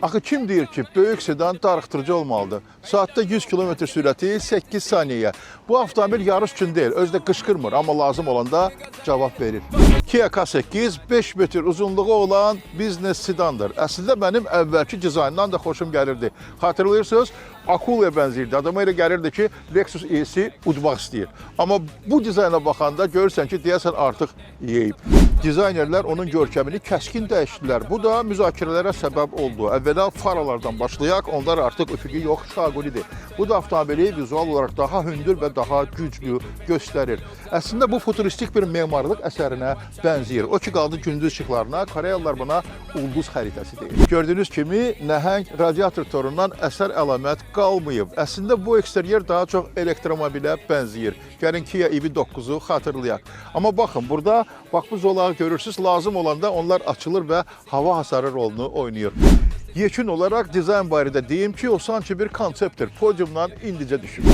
Axı kim deyir ki, böyük sedan darıxdırıcı olmalıdır? Saatda 100 km sürəti 8 saniyə. Bu avtomobil yarış üçün deyil, özü də qışqırmır, amma lazım olanda cavab verir. Kia K8 5 metr uzunluğu olan biznes sedandır. Əslində mənim əvvəlki dizayndan da xoşum gəlirdi. Xatırlayırsınız, Akulaya bənzəyirdi. Adama elə gəlirdi ki, Lexus ES udmaq istəyir. Amma bu dizayna baxanda görürsən ki, deyəsən artıq yeyib. Dizaynerlər onun görkəmini kəskin dəyişdilər. Bu da müzakirələrə səbəb oldu. Əvvəla faralardan başlayaq, onlar artıq üfüqi yox, şaqulidir. Bu da avtomobili vizual olaraq daha hündür və daha güclü göstərir. Əslində bu futuristik bir memarlıq əsərinə bənzəyir. O ki qaldı gündüz işıqlarına, Koreyalılar buna ulduz xəritəsi deyir. Gördüyünüz kimi nəhəng radiator torundan əsər əlamət qalmayıb. Əslində bu eksteryer daha çox elektromobilə bənzəyir. Gəlin Kia EV9-u xatırlayaq. Amma baxın burada bax bu zolağı görürsüz, lazım olanda onlar açılır və hava hasarı rolunu oynayır. Yekun olaraq dizayn barədə deyim ki, o sanki bir konseptdir. Podiumdan indicə düşüb.